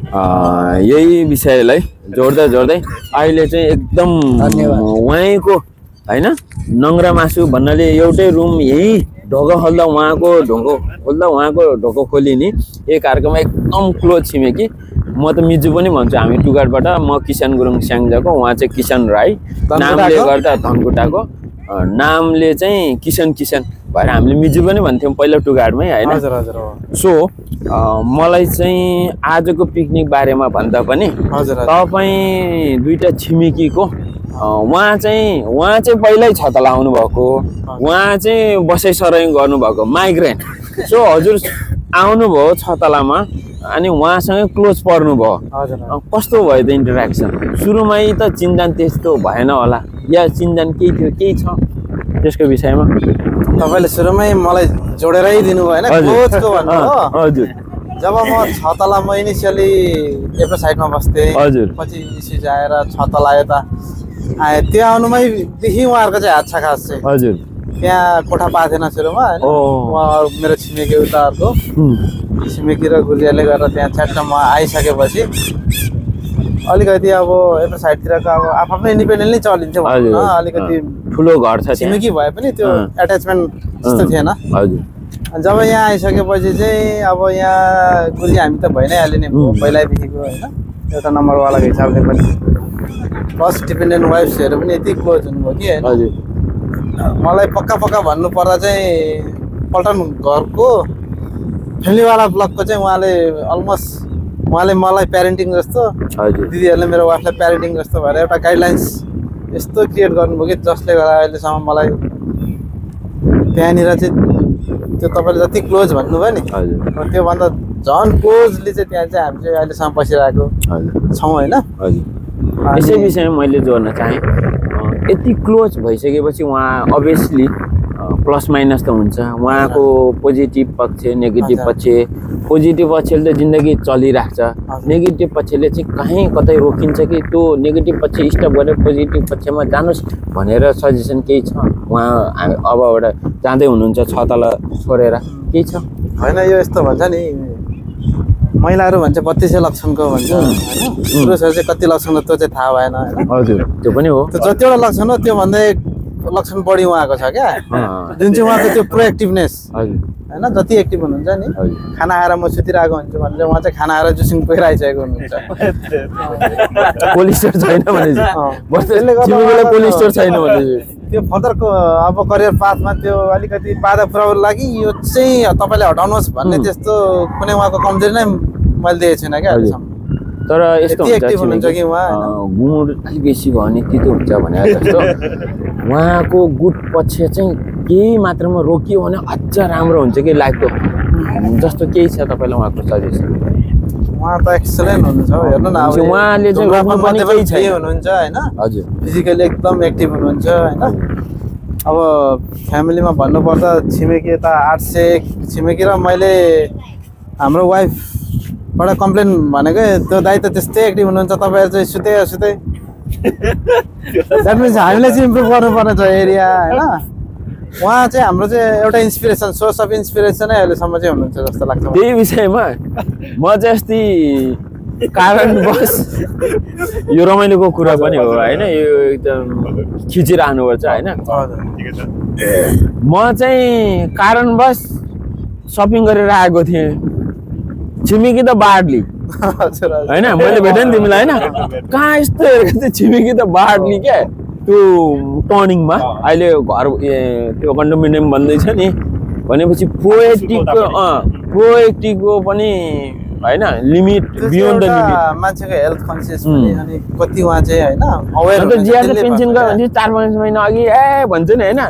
यही विषयलाई जोड्दै जोड्दै अहिले चाहिँ एकदम उहाँको हैन नङ्ग्रा मासु भन्नाले एउटै रुम यही ढोका खोल्दा उहाँको ढोका खोलिने एक अर्कोमा एकदम क्लोज छिमेकी। म त मिजु पनि भन्छु, हामी टुगाटबाट। म किसान गुरुङ स्याङ्जाको, उहाँ चाहिँ किसान राई, नामले गर्दा धनकुटाको, नामले चाहिँ किसान भएर हामीले मिजु पनि भन्थ्यौँ पहिला टुगाटमै हैन। सो मलाई चाहिँ आजको पिकनिक बारेमा भन्दा पनि तपाईँ दुईटा छिमेकीको उहाँ चाहिँ पहिल्यै छता लाउनु भएको, उहाँ चाहिँ बसाइसराइ गर्नुभएको माइग्रेन्ट। सो हजुर आउनुभयो छतलामा अनि उहाँसँग क्लोज पर्नुभयो, कस्तो भयो त इन्टरेक्सन? सुरुमै त चिन्जान त्यस्तो भएन होला या चिन्जान केही थियो, केही छ त्यसको विषयमा? तपाईँले सुरुमै मलाई जोडेरै दिनु भएन क्लोजको भन्नु हो। हजुर जब म छतलामा इनिसियली एउटा साइडमा बस्थेँ, पछि इस्यु आएर छतला यता आए, त्यो आउनुमै देखि उहाँहरूको चाहिँ हात छ खास चाहिँ। हजुर त्यहाँ कोठा पाएको थिएन सुरुमा होइन, उहाँ मेरो छिमेकी उताहरूको छिमेकी र गुलियाले गरेर त्यहाँ च्याटमा आइसकेपछि अलिकति अब एउटा साइडतिरको अब आफ्नो इन्डिपेन्डेन्टली चलिन्छ भनौँ न। अलिकति ठुलो घर छ छिमेकी भए पनि त्यो एट्याचमेन्ट त्यस्तो थिएन। हजुर जब यहाँ आइसकेपछि चाहिँ अब यहाँ गुलिया हामी त भइ नै हाल्यो नि पहिल्यैदेखिको होइन, एउटा नम्बरवालाको हिसाबले पनि, प्लस डिपेन्डेन्ट वाइफ्सहरू पनि यति क्लोज हुनुभयो कि होइन। मलाई पक्का भन्नु पर्दा चाहिँ पल्टन घरको फ्यामिलीवाला ब्लगको चाहिँ उहाँले मलाई प्यारेन्टिङ जस्तो, दिदीहरूले मेरो वाइफलाई प्यारेन्टिङ जस्तो भएर एउटा गाइडलाइन्स यस्तो क्रिएट गर्नुभयो कि जसले गर्दा अहिलेसम्म मलाई त्यहाँनिर चाहिँ त्यो तपाईँले जति क्लोज भन्नुभयो नि त्योभन्दा झन् क्लोजली चाहिँ त्यहाँ चाहिँ हामी चाहिँ अहिलेसम्म बसिरहेको छौँ होइन। यसै विषयमा मैले जोड्न चाहेँ, यति क्लोज भइसकेपछि उहाँ अभियसली प्लस माइनस त हुन्छ, उहाँको पोजिटिभ पक्ष नेगेटिभ पक्ष। पोजिटिभ पक्षले त जिन्दगी चलिरहेको छ, नेगेटिभ पक्षले चाहिँ कहीँ कतै रोकिन्छ कि त्यो नेगेटिभ पक्ष स्टप गरेर पोजिटिभ पक्षमा जानुहोस् भनेर सजेसन केही छ? उहाँ अबबाट जाँदै हुनुहुन्छ छतला छोडेर, केही छ? होइन यो यस्तो भन्छ नि, महिलाहरू भन्छ 32 लक्षणको भन्छ होइन, पुरुषहरू चाहिँ कति लक्षण हो त्यो चाहिँ थाहा भएन होइन। हजुर त्यो पनि हो, त्यो जतिवटा लक्षण हो त्योभन्दा एक लक्षण बढी उहाँको छ क्या, जुन चाहिँ उहाँको त्यो प्रोएक्टिभनेस होइन। जति एक्टिभ हुनुहुन्छ नि, खाना खाएर म सुतिरहेको हुन्छु भनेर उहाँ चाहिँ खाना खाएर जुसिङ पुगिरहेको हुनुहुन्छ। कोलेस्ट्रोल छैन भने त्यो फर्दरको अब करियर पाथमा त्यो अलिकति बाधा पुऱ्याउनु लागि यो चाहिँ तपाईँले हटाउनुहोस् भन्ने त्यस्तो कुनै उहाँको कमजोरी नै मैले देखेको छैन क्या अहिलेसम्म। तर यस्तो हुनुहुन्छ कि उहाँ गुण अलिक बेसी भयो भने तितो हुन्छ भने जस्तो उहाँको गुड पक्ष चाहिँ केही मात्रामा रोकियो भने अझ राम्रो हुन्छ कि लाइफको जस्तो केही छ तपाईँलाई उहाँको सजेसन? उहाँ त एक्सलेन्ट हुनुहुन्छ हेर्नु न, अब उहाँले चाहिँ पनि केही छैन हुनुहुन्छ होइन। हजुर फिजिकली एकदम एक्टिभ हुनुहुन्छ होइन। अब फ्यामिलीमा भन्नुपर्दा छिमेकी यता 800 छिमेकी र मैले हाम्रो वाइफबाट कम्प्लेन भनेकै त्यो दाइ त त्यस्तै एक्टिभ हुनुहुन्छ, तपाईँहरू चाहिँ सुतै द्याट मिन्स हामीले चाहिँ इम्प्रुभ गर्नुपर्ने छ एरिया होइन। उहाँ चाहिँ हाम्रो चाहिँ एउटा इन्सपिरेसन, सोर्स अफ इन्सपिरेसनै अहिलेसम्म चाहिँ हुनुहुन्छ जस्तो लाग्छ। त्यही विषयमा म चाहिँ अस्ति कारणवश यो रमाइलोको कुरा पनि हो होइन, यो एकदम खिचिरहनुपर्छ होइन। म चाहिँ कारणवश सपिङ गरेर आएको थिएँ, छिमेकी त बाढली होइन, मैले भेटेँ नि तिमीलाई होइन, कहाँ यस्तो हेरेको थिएँ छिमेकी त बाढली क्या त्यो टर्निङमा। अहिले घर त्यो कन्डोमिनियम भन्दैछ नि भनेपछि प्रोएक्टिभको पनि होइन लिमिट बियोन्ड द लिमिट। मान्छेको हेल्थ कन्सियस पनि अनि कति उहाँ चाहिँ होइन अवेर हुन्छ। जियाले पेन्सन गयो भने 4-5 महिना अघि भन्छ नि होइन,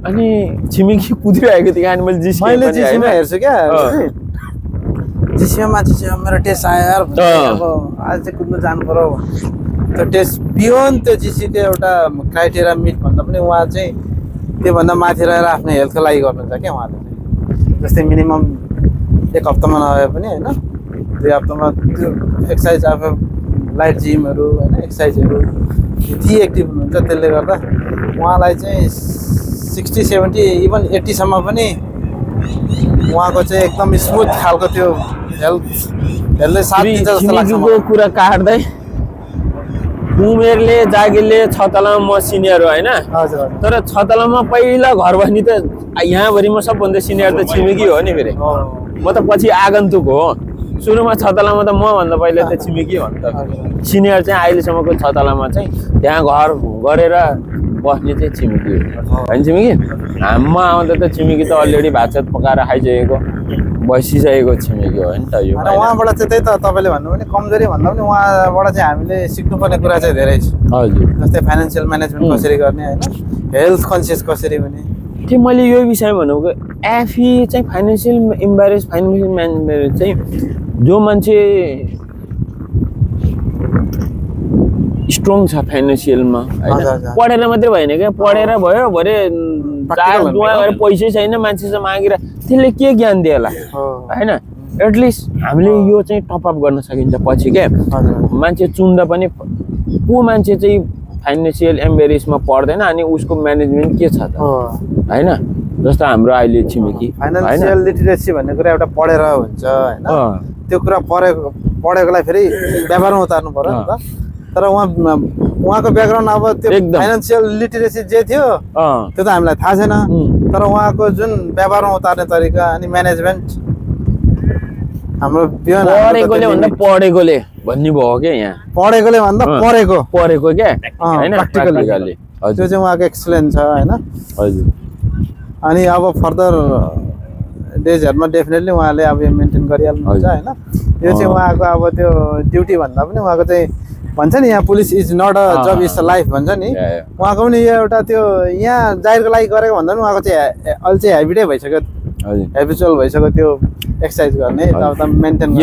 अनि छिमेकी कुदिरहेको थियो अनि मैले जिसीमा हेर्छु क्या, जिसीमा मान्छे चाहिँ मेरो टेस्ट आयो यार अब आज चाहिँ कुद्नु जानु पर्यो, त्यो टेस्ट बियोन्ड त्यो जिसीको एउटा क्राइटेरिया मिट भन्दा पनि उहाँ चाहिँ त्योभन्दा माथि रहेर आफ्नो हेल्थको लागि गर्नुहुन्छ क्या उहाँले चाहिँ। जस्तै मिनिमम 1 हप्तामा नभए पनि होइन 2 हप्तामा त्यो एक्सर्साइज आफू लाइट जिमहरू होइन एक्सर्साइजहरू यति एक्टिभ हुनुहुन्छ, त्यसले गर्दा उहाँलाई चाहिँ 60-70 इभन 80सम्म पनि उहाँको चाहिँ एकदम स्मुथ खालको त्यो हेल्थले साथ दिन्छ जस्तो लाग्छ छिमेकीको कुरा काट्दै उमेरले जागिरले 6 तलामा म सिनियर हो हैन हजुर तर 6 तलामा पहिला घर बस्ने त यहाँभरिमा सबभन्दा सिनियर त छिमेकी हो नि फेरि म त पछि आगन्तुक हो सुरुमा 6 तलामा त म भन्दा पहिला त छिमेकी हो नि त सिनियर चाहिँ अहिलेसम्मको 6 तलामा चाहिँ त्यहाँ घर गरेर बस्ने चाहिँ छिमेकी हो हैन छिमेकी म आउँदा त छिमेकी त अलरेडी भातसात पकाएर खाइसकेको बसिसकेको छिमेकी हो नि त यो उहाँबाट चाहिँ त्यही त तपाईँले भन्नु भने कमजोरी भन्दा पनि उहाँबाट चाहिँ हामीले सिक्नुपर्ने कुरा चाहिँ धेरै छ हजुर जस्तै फाइनेन्सियल म्यानेजमेन्ट कसरी गर्ने हैन हेल्थ कन्सियस कसरी हुने त्यो मैले यो विषयमा भनेको एफी चाहिँ फाइनेन्सियल फाइनेन्सियल म्यानेजमेन्ट चाहिँ जो मान्छे स्ट्रङ छ फाइनेन्सियलमा हैन पढेर मात्रै भएन क्या पढेर भयो भरे चार दुवा गरेर पैसै छैन मान्छेसँग मागेर त्यसले के ज्ञान दिएला हैन एटलिस्ट हामीले यो चाहिँ टप अप गर्न सकिन्छ पछि के मान्छे चुन्दा पनि को मान्छे चाहिँ फाइनेन्सियल एम्बेरेसमा पढ्दैन अनि उसको म्यानेजमेन्ट के छ त हैन जस्तो हाम्रो अहिले छिमेकी फाइनेन्सियल लिटरेसी भन्ने कुरा एउटा पढेर हुन्छ हैन त्यो कुरा पढेकोलाई फेरि व्यवहारमा उतार्नु पर्यो नि त तर उहाँको ब्याकग्राउन्ड अब त्यो फाइनेन्सियल लिटरेसी जे थियो त्यो त हामीलाई थाहा छैन तर उहाँको जुन व्यवहारमा उतार्ने तरिका अनि म्यानेजमेन्ट हाम्रो पढेकोले भन्दा पढेकोले भन्ने भयो के यहाँ पढेकोले भन्दा पढेको के हैन प्र्याक्टिकली त्यो चाहिँ उहाँको एक्सलेन्स छ हैन हजुर अनि अब फर्दर डेजहरुमा डेफिनेटली उहाँले अब यो मेन्टेन गरिहाल्नुहुन्छ हैन यो चाहिँ उहाँको अब त्यो ड्युटी भन्दा पनि उहाँको चाहिँ भन्छ नि यहाँ police is not a job is a life भन्छ नि उहाँको पनि यो एउटा त्यो यहाँ जाहिरको लागि गरेको भन्दा पनि उहाँको चाहिँ अहिले चाहिँ हेबिटै भइसक्यो हेबिचुअल भइसक्यो त्यो एक्सर्साइज गर्ने मेन्टेन